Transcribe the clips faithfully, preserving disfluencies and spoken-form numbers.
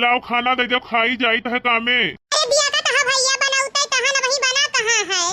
लाओ खाना दे दो, खाई जाइत है कामे। अरे बिया का तहा भैया बनौते तहा न वही बना कहाँ है?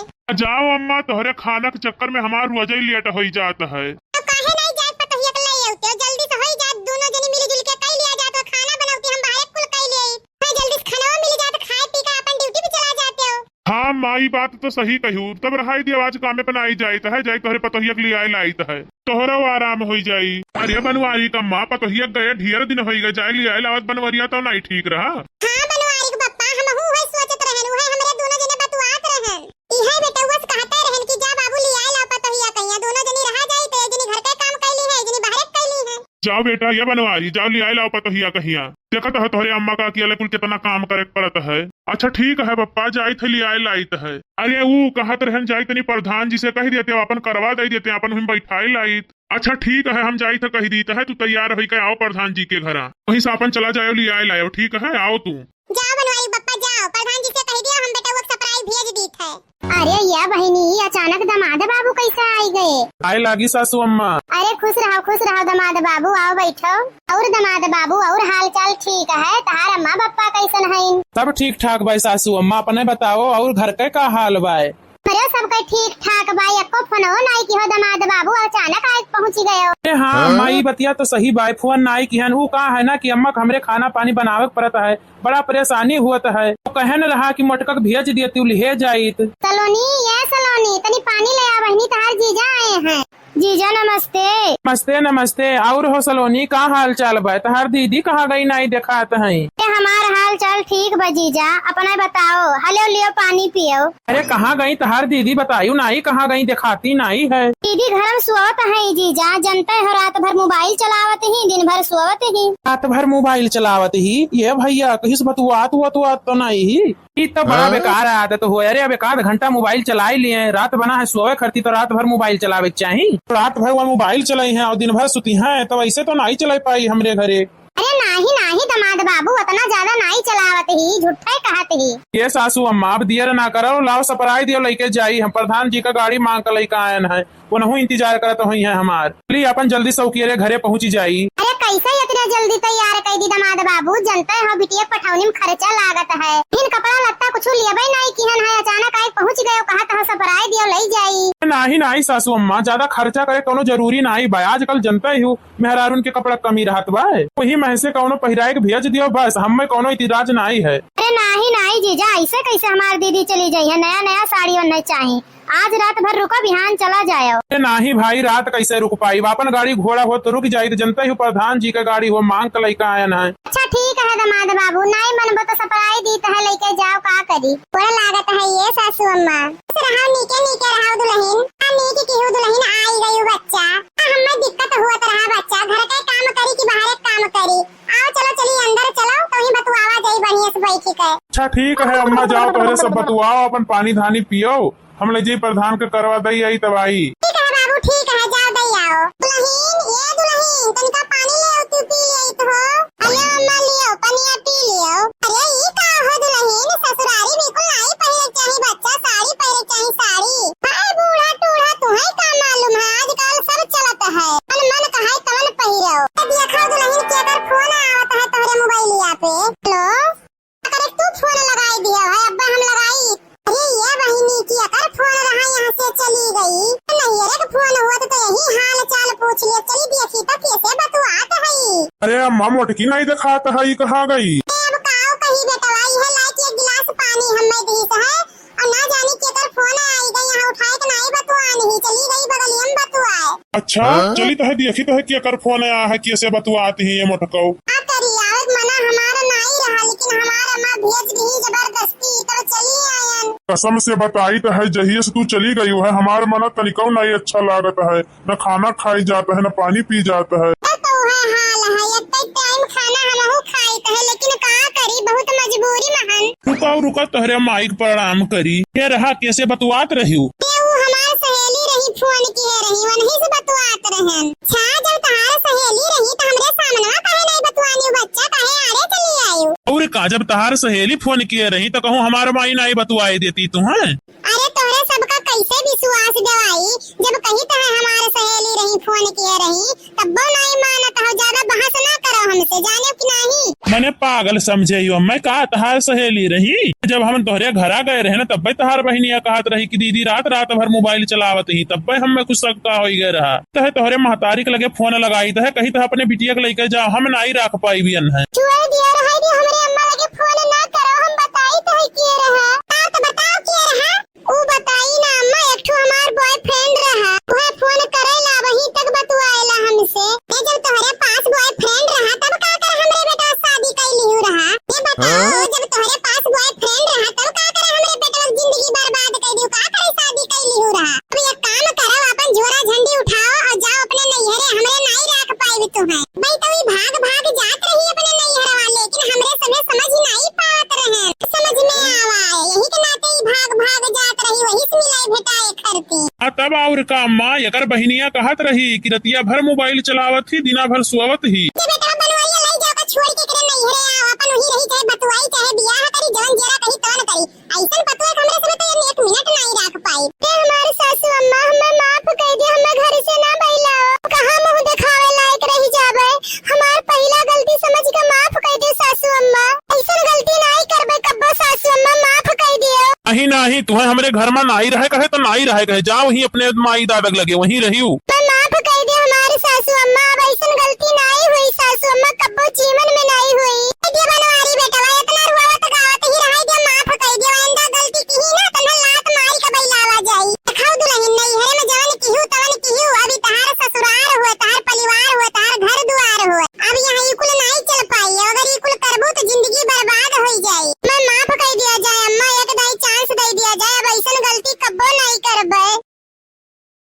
जाओ अम्मा, तोहरे खाना के चक्कर में हमार रोजै लेट होई जात है। तो काहे नहीं जात पतोहिया के ले आउते हो? जल्दी से होई जात, दोनों जनी मिली जुल के कई लिया जात हो, खाना बनौती हम बाहर कुल कई ले आई। हाँ, जल्दी से खाना मिल जात, खाए पी के अपन ड्यूटी पे चला जाते हो। हाँ माँ, ई बात तो सही कहू। तब रहाई दियो, आज कामे पे ना आई जाइत है, जाई तोहरे पतोहिया के लियाए लाइत है, तोहरो आराम होई जाई। अरे बनवारी का माँ, पतोहिया गए ढेर दिन होई गए, जाए लियाए लावत बनवरिया तो नहीं ठीक रहा। हाँ बनवारी के पप्पा, हमहू उहे सोचत रहन, उहे हमरे दोनों जने बतुआत रहन। इहे बेटउआ से कहते रहन कि जा बाबू लियाए लाओ पतोहिया कहिया, दोनों जनी रहा जाई तो एक जनी घर के काम कैली है, एक जनी बाहर कैली है। जाओ बेटा, ये बनवारी, जाओ लियाए लाओ पतोहिया कहिया। देखत है तोहरे अम्मा का अकेले कुल कितना काम करे के पड़त है। अच्छा ठीक है पप्पा, जाइत है लियाए लाइत है। अरे ऊ कहत रहन जाई तनी प्रधान जी से कह देते, अपन करवा दे देते, अपन हम बैठाए लाइत। अच्छा ठीक है, हम जाइत है कह दीत है, तू तैयार होई के आओ प्रधान जी के घरा, वहीं से अपन चला जाओ लियाए लाओ, ठीक है, आओ तू। जाओ बनवारी बप्पा जाओ, प्रधान जी से कह दियो हम बेटउआ के surprise भेज दीत है। अरे या बहिनी, ई अचानक दामाद बाबू कैसे आई गए? आए लागी सासू अम्मा। अरे खुश रहो, खुश रहो दामाद बाबू, आओ बैठो। और दामाद बाबू, और हाल चाल ठीक है? तहार अम्मा बप्पा कैसन हईन? सब ठीक ठाक बाय सासू अम्मा, अपने बताओ, और घर के का हाल बाय? अरे सबके ठीक ठाक बाय, एको फोनो नाई किहो दामाद बाबू, अचानक आए पहुँची गयो। अरे हाँ, हाँ? माई बतिया तो सही बाय, फोन नाई किहन। ऊ का है ना कि अम्मा के हमरे खाना पानी बनावे के पड़त है, बड़ा परेशानी होत है। तो कहन रहा कि मोटका के भेज दिए, तू लिहे जाइत। सलोनी, ये सलोनी, तनी पानी ले आ बहिनी, तहार जीजा आए हैं। जीजा नमस्ते। नमस्ते, नमस्ते। और हो सलोनी, का हाल चाल बा? तहार दीदी कहाँ गई, नाई देखात है? ए, हमार हाल चाल ठीक बा जीजा, अपना बताओ। हलो लियो पानी पियो। अरे कहाँ गई तहार दीदी, बतायू नाई, कहाँ गई, देखाती नाई है। दीदी घर में सोवत है जीजा, जनते हो रात भर मोबाइल चलावत ही, दिन भर सोवत ही। रात भर मोबाइल चलावत ही, ये भैया कहीं से बतुआत वतुआत तो नाई ही। ई तो बड़ा हाँ? बेकार आदत हो। अरे अब एक आध घंटा मोबाइल चलाई लिए, रात बना है सोवे खरती तो रात भर मोबाइल चलावे के चाही। रात भर वो मोबाइल चलाई हैं और दिन भर सुती हैं, तो ऐसे तो नाई चलाई पाई हमरे घरे। अरे नाही नाही दमाद बाबू, उतना ज्यादा नाही चलावत ही, झूठे कहत ही। ये सासू अम्मा, अब दियर ना करो, लाओ सपराई दियो, लइके जाई, हम प्रधान जी का गाड़ी मांग के लइके आयन है, उनहू इंतजार करत होई हैं हमार। चली अपन जल्दी सौकियरे घरे पहुँची जाई। अरे कैसे इतने जल्दी तैयार कई दी दमाद बाबू, जनते हो बिटिया पठौनी में खर्चा लागत है, फिर कपड़ा लत्ता कुछ लेबे नाही किहन है, अचानक आई पहुँच गयो, कहत हो सपराई दियो लई जाई। नाही नाही सासू अम्मा, ज्यादा खर्चा करे कोनो जरूरी नाही बा, आजकल जनते ही हो मेहरारून के कपड़ा कमी रहत बा, वही में से कौनो पहिराए के भेज दियो बस, हमें कौनो इतराज नाई है। अरे नाही नाही जीजा, ऐसे कैसे हमार दीदी चली जाई है, नया नया साड़ी ओढ़ने चाही। आज रात भर रुको, बिहान चला जायो। अरे नाही भाई, रात कैसे रुक पाई, अपन गाड़ी घोड़ा हो तो रुक जाई, तो जनते ही प्रधान जी का गाड़ी हो मांग के लइके आयन है। अच्छा ठीक है दमाद बाबू, नाई मनबो तो सपराई दीत है, लइके जाओ, का करी। गोड़ लागत है ये सासू अम्मा। खुश रहो, नीके नीके रहो दुलहिन। आ नीक किहू दुलहिन आई गयू बच्चा। आ हमें दिक्कत हुअत रहा बच्चा, घर के काम करी कि बाहर के काम करी। आओ चलो चली अंदर चलो, तो ही बतुआवा जाई बढ़िया से बैठी के। अच्छा ठीक है अम्मा, जाओ तोहरे सब बतुआओ, अपन पानी धानी पियो, हम ले जी प्रधान के करवा दई आई तब आई। ठीक है बाबू, ठीक है, जाओ दई आओ। दुलहिन, ये दुलहिन, तनिका पानी ले आओ, तू पी ले तो हो। अरे अम्मा लियो, पनिया पी लियो। अरे ई का हो दुलहिन, ससुरारी बिल्कुल नाई पहिरे चाही बच्चा, साड़ी पहिरे चाही साड़ी। हाय बूढ़ा टूढ़ा, तुहै का मालूम है, आजकल सब चलत है, मन मन कहाय तवन पहिरो। ए देखो दुलहिन, केकर फोन आवत है तोहरे मोबाइलिया पे। हेलो, अरे तू फोन लगाई दिया है, अब्बा हम लगाई। अरे ये बहिनी, केकर फोन रहा, यहाँ से चली गई। नहीं, अरे फोन हुआ तो, तो यही हाल चाल पूछ लिया, चली देखी तो कैसे बतुआत है। अरे अम्मा, मोटकी नहीं देखात है, ई कहाँ गई? ए, अब काओ कही बेटवा, यह लाई के एक गिलास पानी हमें दीस है, और ना जाने केकर फोन आई गई, यहाँ उठाए के नाई बतुआ नहीं, चली गई बगलिया में बतुआए। अच्छा, हाँ? चली तहे देखी तहे केकर फोन आया है, कैसे बतुआत ही ये मोटकऊ। का करी, आवत मना हमारा नाई रहा, लेकिन हमारा माँ भेज दी जबरदस्ती, तब चली आयन। कसम से बताई तो है, जहिए से तू चली गई है, हमार मना तनिकऊ नाई अच्छा लागत है। न खाना खाई जात है, न पानी पी जात है। ए, तो वह हाल है, एक टाइम खाना हमहू खाइत है, लेकिन का करी, बहुत मजबूरी में हन। रुका, रुका, तोहरे माई के प्रणाम करी। के रहा, कैसे बतुआत रही? ए, वो हमार सहेली रही, फोन किहे रही, वनही से बतुआत रहन। अच्छा, जब तहार सहेली रही, तो हमरे सामनवा काहे नहीं बतुआनी, बच्चा काहे आड़े चली आयु? और का, जब तहार सहेली फोन किहे रही, तो कहूँ हमार माई नहीं बतुआए देती तुहैं? अरे तोहरे सबका इसे विश्वास देवाई, जब कही तो है हमारे सहेली रही, फोन किए रही, तब्बो नाई मानत हो, ज्यादा बहस ना करो हमसे, जाने कि नहीं? मने पागल समझे हो, मैं का तहार सहेली रही? जब हम तोहरे घरा गए रहे ना, तब्बे तहार बहिनिया कहत रही कि दीदी रात रात भर मोबाइल चलावत ही, तब्बे हमें कुछ शंका होई गए रहा। तहे तोहरे महतारी के लगे फोन लगाई, तहे कही तहे अपने बिटिया के लेके जाओ, हम नाई रख पाई बियन है। छोड़ दिया रहा दी, हमरे अम्मा लगे फोन ना करो, हम बताई तहे किए रहा। हाँ तो बताओ किए रहा। ऊ बताई ना अम्मा, एक ठो हमार बॉयफ्रेंड रहा, वह फोन करेला, वहीं तक बतुआएला हमसे। ए, जब तोहरे पास बॉयफ्रेंड रहा, तब का कर हमरे बेटा शादी कई लिहू रहा? ये बताओ, हाँ? जब तोहरे पास बॉयफ्रेंड रहा, तब का कर हमरे बेटा की जिंदगी बर्बाद कर दियो? का करे शादी कई लिहू रहा? अब एक काम करो, अपन झोरा झंडी उठाओ और जाओ अपने नैहरे, हमरे नाई राख पाइब तुम्हें। भाई तो ई भाग भाग जात रही अपने नैहरवा, लेकिन हमरे समय समझ नाई पावत रहे, समझ में आवा है। यही के नाते ई भाग भाग जात रही, वही से मिलाई भेटाए खरती। आ तब और का अम्मा, एकर बहिनिया कहत रही कि रतिया भर मोबाइल चलावत ही, दिना भर सोवत ही। के बेटा बनवाइया लई जाओ, का छोड़ के एकरे नैहरे आओ, अपन वही रही, चाहे बतुआई, चाहे बियाह करी, जवन जेरा कही तवन करी। ऐसन पतोह के हमरे समय तो एक मिनट नाई राख पाई। हे हमार सासू अम्मा, हमें माफ कर दे, हमें घर से ना बहिलाओ। कहाँ मुँह देखावे लायक रह जावे? हमार पहिला गलती समझ के माफ कर दे सासू अम्मा। ऐसन गलती नाई करबे कब्बो सासू अम्मा, माफ कर दियो। नहीं, नहीं, तुहे हमरे घर में नाई रहे कहे तो नाई रहे कहे, जाओ वहीं अपने माई दादा के लगे, वहीं रहियो। मैं माफ कर दे हमार सासू अम्मा, अब ऐसन गलती नाई हुई सासू अम्मा, कब्बो जीवन में नाई हुई।